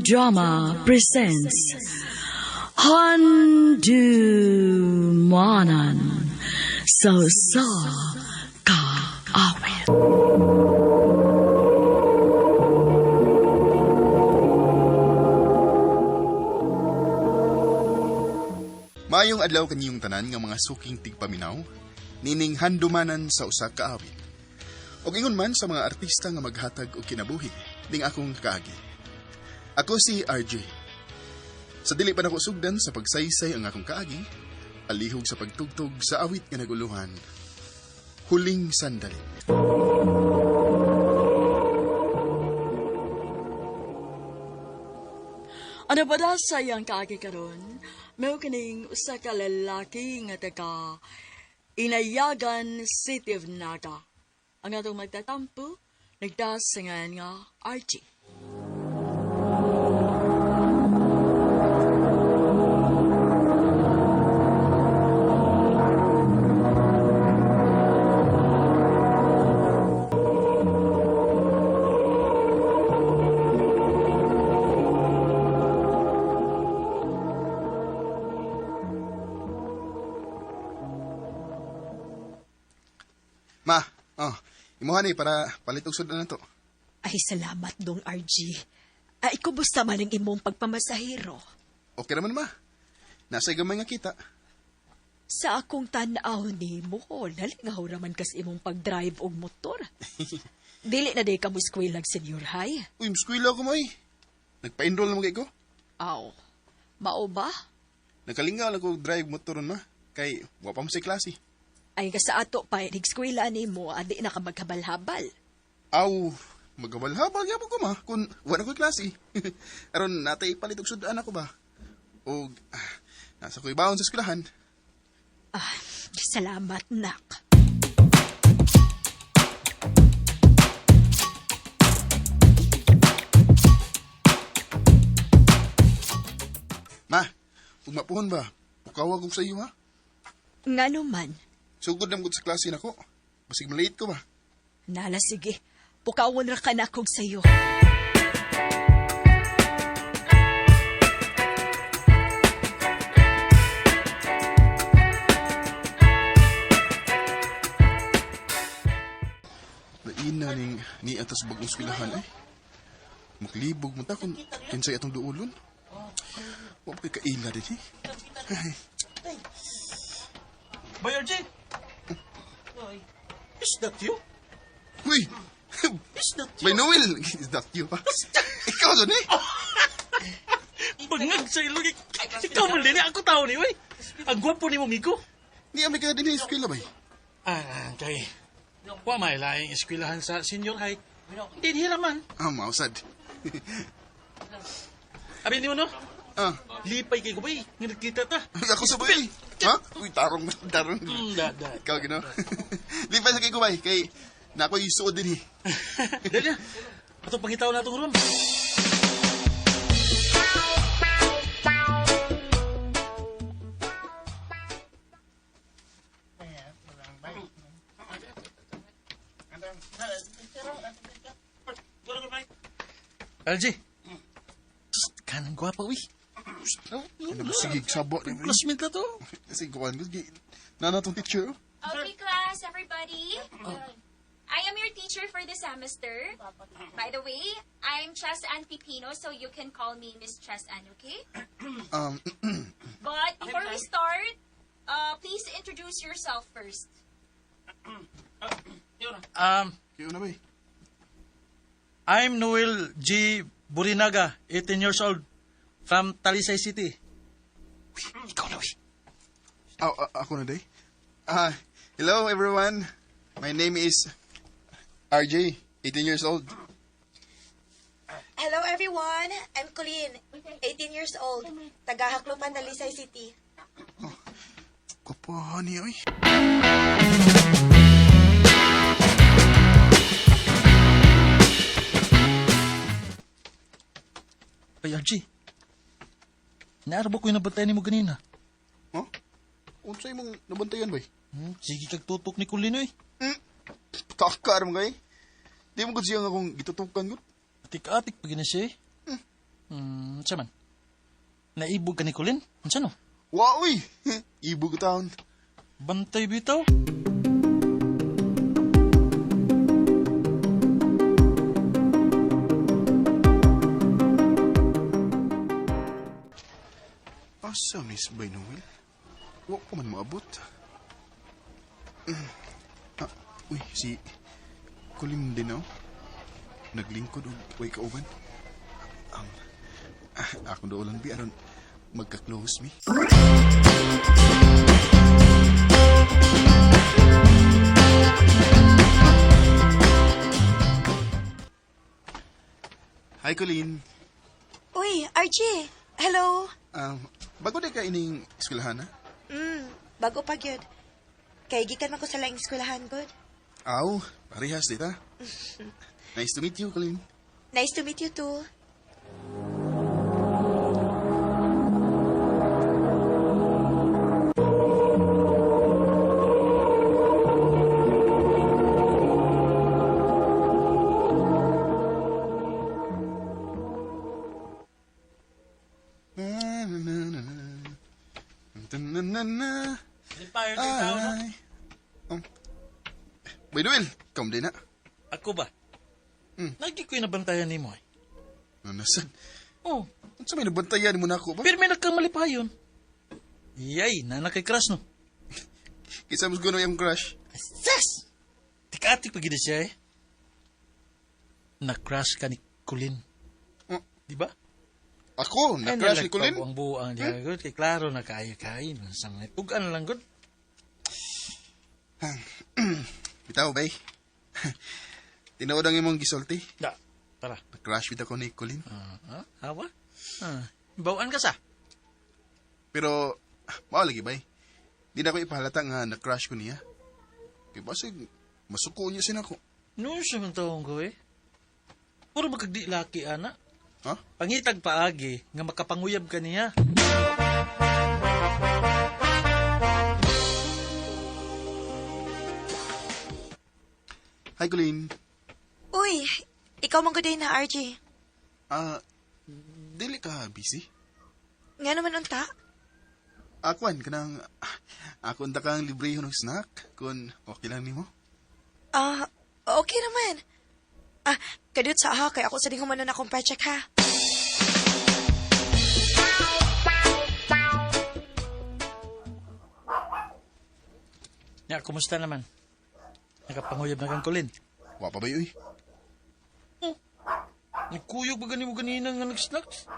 Drama presents Handumanan sa Usa Ka Awit. Maayong adlaw kaniyong tanan nga mga suking tigpaminaw, nining handumanan sa usa ka awit. Og ingon man sa mga artista nga maghatag og kinabuhi, ning akong kaagi. Ako si RJ. Sa dili pa nako sugdan sa pagsaysay ang akong kaagi, alihog sa pagtugtog sa awit nga naguluhan. Huling Sandali. Ano ba da sa iyang kaagi karon? May kining usa ka lalaki nga taga Inayagan, City of Naga. Ang atong magtatampo, nagdasingan nga RG. Ma, oh, imuha ni para palit og sudan na to. Ay, salamat dong, RG. Ay, kumusta man ang imong pagpamasahero? Okay raman, ma. Nasa gamay nga kita. Sa akong tan-aw nimo, nalingaw raman kas imong pag-drive og motor. Dili na day ka mo eskwelag senior high. Uy, muskwila ko mo eh. Nagpa-enroll na mo kay ko. Aw, mao ba? Nakalingaw lang ko drive motor ron, ma. Kay, wa pa mo sa klase. Ay, ka sa ato pa, eskwela nimo, adi na ka maghabal-habal. Aw, maghabal-habal gyapon ko, ma, kung wa na ko'y klase. Aron natay ipalit og sudan ako ba. Og nasa ko'y baon sa eskwelahan. Ah, salamat, nak. Ma, ug mapuhon ba? Pukawag ko sa iyo, ha? Ngano man, Sugod na mo sa klase nako. Basig malate ko ba? Nala, sige. Pukawon ra ka na kog sayo. Laina ning ni atas bagong eskwelahan ay. Maglibog mo ta kung kinsay atong duulon. Wa pa kay kaila din eh. Ay, Boy, RJ! Is that you? Uy! Is that you? May Noel! Is that you pa? Ikaw dun eh! Bangag sa ilong. Ikaw man din. Ako tao ni, uy. Ang gwapo ni mo, migo. Ni ami ka din eh, eskwela bay. Ah, kay. Wa may laing eskwelahan sa senior high. Hindi hiraman. Ah, mausad. Abi ni mo, no? Ah, Lipay kay gubay. Nga nagkita ta. ako sa bay. Ha? Uy, tarong, tarong. Da, da. Ikaw, gino. Lipay sa kay Kubay, kay na ako'y suod din eh. Dali na. Atong pangitaw na itong room. LG. Kanang gwapa, uy. Ano ba, sige, sabo. Classmate na to. Sige, kuhan. Nana tong teacher. oh. Okay, class, everybody. I am your teacher for the semester. By the way, I'm Chess Ann Pipino, so you can call me Miss Chess Ann, okay? But before we start, please introduce yourself first. Kayo na bay. I'm Noel G. Burinaga, 18 years old, from Talisay City. Uy, ikaw na, uy. Ah, ako na day. Ah, hello everyone. My name is RJ, 18 years old. Hello everyone! I'm Colleen, 18 years old, taga Haklupan, Talisay City. Kapahan niya, oy. Ay, RJ. Naarbo ko yung nabantayan ni mo ganina. Huh? Unsay mong nabantayan bay? Sige kag tutok ni Colleen, oy. Takar mo kay. Di mo gud siya nga akong gitutukan gud. Atik-atik pa gina siya, eh. Unsa man? Naibog ka ni Colin? Unsa no? Wa uy! Ibog taon. Bantay bitaw? Asa, Miss Bay Noel? Wa ko man maabot. Ah, uy, si Colin din oh. Naglingkod og way kauban. Akong doon lang bi aron magka-close mi. Hi, Colleen. Uy, RJ! Hello! Bago di ka ining eskwelahan, ha? Bago pa gyud. Kay gikan man ko sa laing eskwelahan gud. Aw, parehas dita. Nice to meet you, Colleen. Nice to meet you too. Na, na, na, na, na. Na, na, na. Lipayon kay tao no? Ay. Oh. By the way, come din na. Ako ba? Lagi ko'y nabantayan nimo eh. Nanasan. Oh, Unsa may nabantayan mo na ako ba? pero may nagkamalipayon. Yay, na kay crush no. Kinsa mas guno yung crush? Yes! Tikatik pa gid siya eh. Na-crush ka ni Colin. Oh. Di ba? Ako, na-crush ni Colin? Ang buang diya gud kay klaro na kaayo kain sa mga tugan lang gud. Bitaw, bay. Tinuod ang imong gisulti. Da, tara. Na-crush bitaw ko ni Colin. Ah, hawa? Ah, bawaan ka sa. Pero, mao lagi, bay. Di na ko ipahalata nga na-crush ko niya. Kay basig, masuko niya sin ako. No sa man taong ko eh. Puro magkagdi laki ana. Ha? Pangitag paagi nga makapanguyab ka niya. Hi, Colin. Uy, ikaw man gud na RJ. Ah, dili ka busy? Nga naman unta? Akuan, kanang, ako unta kang libre ng snack, kung okay lang nimo. Ah, okay naman. Ah, kadiyot sa aha kay ako sa ding humanon akong project ha. Ya, kumusta naman? Nakapanguyab na kang Colin. Wa pa ba uy? Nagkuyog ba gani mo ganina nga nag-snacks?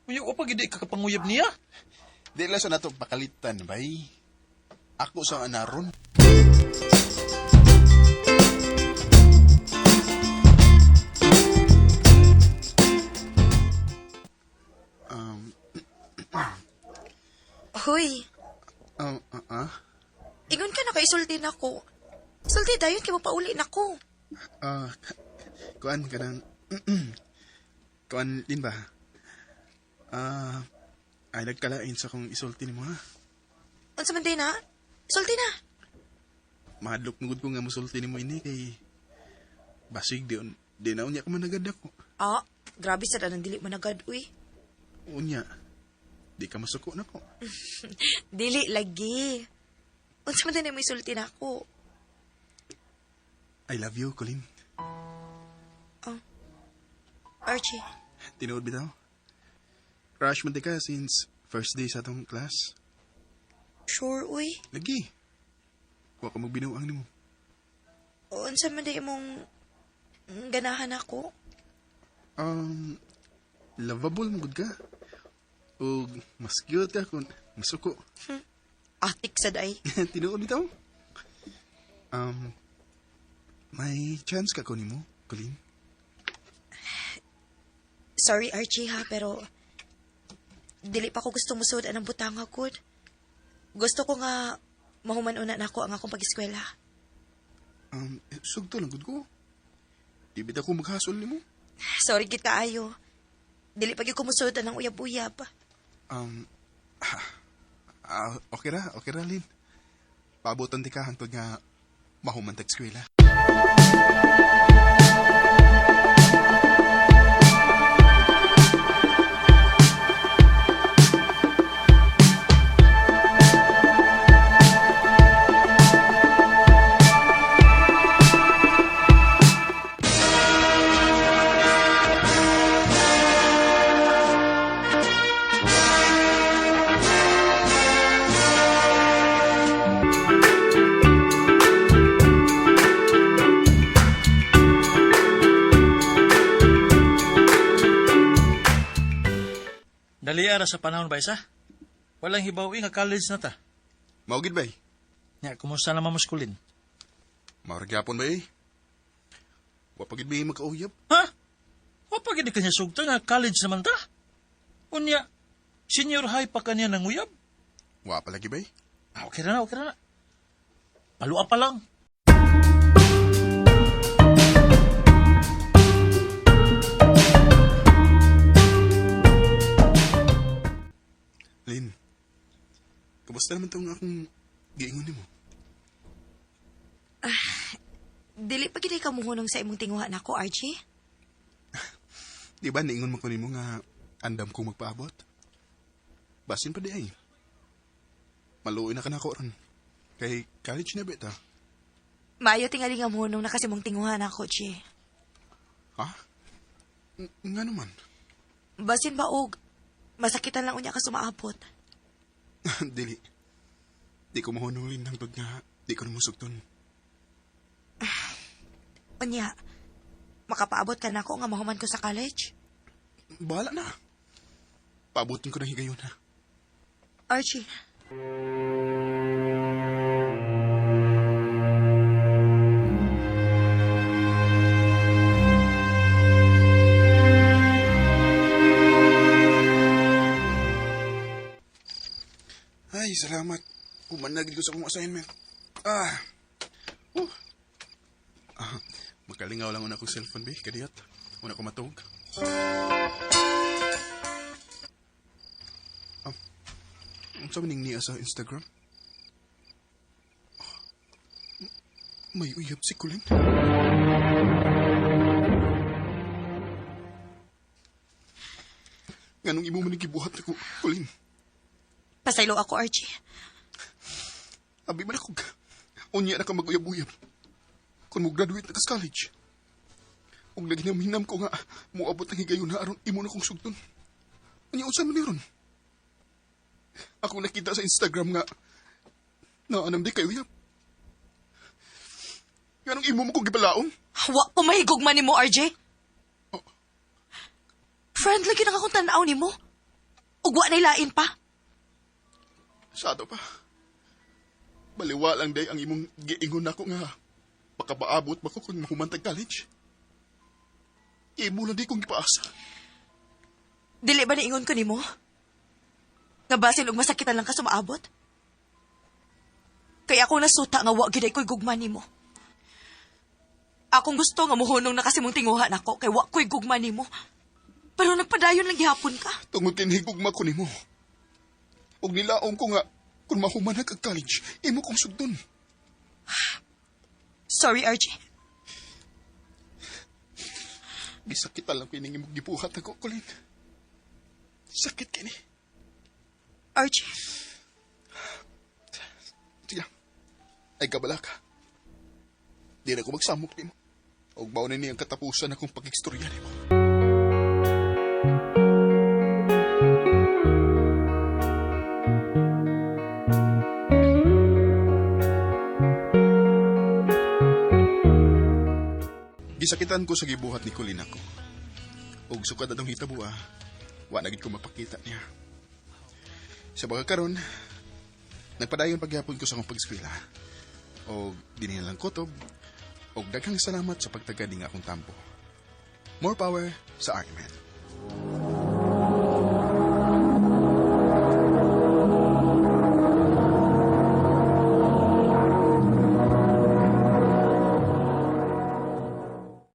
Uy, o pag hindi ka kapanguyab niya. Di lang sa nato pakalitan, bay. Ako sa anaron. Huy, Ah, ingon ka na kay isulti na ko. Sulti dayon kay mapauli na ko. ah, kuan ka ng, kuan din ba? Ah, ay nagkalain sa kong isulti nimo ha. Unsa man day na? Sulti na. Mahadlok mugod ko nga musulti nimo ini kay basig di di na unya ka managad ako. Ah, grabe sa danang dili managad uy. Unya. Di ka masuko na ko. Dili lagi. Unsa man day na mo isulti na ako? I love you, Colin. Archie, Tinuod bitaw. Crush man di ka since first day sa atong class. sure uy. Lagi. Wa ka magbinuang nimo. Unsa man day imong ganahan ako? Lovable mo gud ka. Og mas cute ka kung masuko. Atik sad ay. Tinuod bitaw. Um, may chance ka ko nimo, Colin. Sorry Archie ha, pero dili pa ko gusto musud anang butanga gud. Gusto ko nga mahuman-una na ako ang akong pag-eskwela. Sugto lang gud ko. Di bitaw ko maghasol nimo. Sorry gid kaayo. Dili pa gyud ko musud anang uyab-uyab. Um, okay ra, Lin. Paabotan di ka hangtod nga mahuman tag eskwela. Dali ara sa panahon ba isa? Walang hibawi nga college na ta. Mao gid bay. Nya, kumusta naman mo skulin? Mao ra gyapon bay. Wa pa gid may magkauyab. Ha? Wa pa gid kanya sugta nga college naman ta. Unya, senior high pa kanya nang uyab. Wa pa lagi bay. Ah, okay ra na, okay ra na. Palua pa lang. Lin, kamusta naman tong akong giingon nimo? Dili pa gid ka muhunong sa imong tinguha nako, RJ. Di ba niingon man ko nimo nga andam kong magpaabot? Basin pa di ay. Maluoy na ka nako ron. Kay college na beta. Maayo tingali nga muhunong na kasi mong tinguha nako, G. Ha? Nga naman. Basin ba og masakitan lang unya ka sumaabot. Dili. Di ko mahunong Lin hangtod nga di ko namusugton. Unya, makapaabot ka nako nga mahuman ko sa college? Bahala na. Paabutin ko ng higayon ha. Archie. Ay, salamat. Humanagid ko sa akong assignment. Ah. Makalingaw lang una akong cellphone, be. Kadiyot. Una ko matug. Ah, unsa man ning niya sa Instagram? May uyab si Colin. Nganong imo man gibuhat nako, Colin? Pasaylo ako, Archie. Abi man ako. Unya na ka mag-uyab-uyab. Kung mo-graduate na ka sa college. Ug naghinam-hinam ko nga, moabot ang higayon na aron imo na kong sugton. Unya, unsa man ni ron? Ako nakita sa Instagram nga, naanam di kay uyab. Nganong imo mo kong gibalaon? Wa ko mahigugma nimo, RJ. Oh. Friendly gyud ang akong tan-aw nimo. Ug wa na'y lain pa. Sa ato pa. Baliwa lang day ang imong giingon nako nga makapaabot ba ko kung mahumantag college. Imo lang di kong gipaasa. Dili ba niingon ko nimo? Nga basin og masakitan lang ka sumaabot? Kaya ako nasuta nga wa gid ay ko'y gugma nimo. Akong gusto nga muhunong na kasi mong tinguha nako kay wa ko'y gugma nimo. Pero nagpadayon lang gihapon ka. Tungod kay nahigugma ko nimo. Ug nilaong ko nga kung mahuman kag college, imo kong sugdon. Sorry, RJ. Gisakitan lang ko ining imong gibuhat nako, Colin. Sakit kini. RJ. Sige. Ay kabala ka. Di na ko magsamok nimo. Ug mao na ni ang katapusan akong pagigstorya nimo. Gisakitan ko sa gibuhat ni Colin ako. Ug sukad atong hitabo wa na gid ko mapakita niya. Sa baga karon, nagpadayon pagyapon ko sa akong pag-eskwela. Og dinhi na lang kutob, og daghang salamat sa pagtagad ning akong tampo. More power sa Ironman.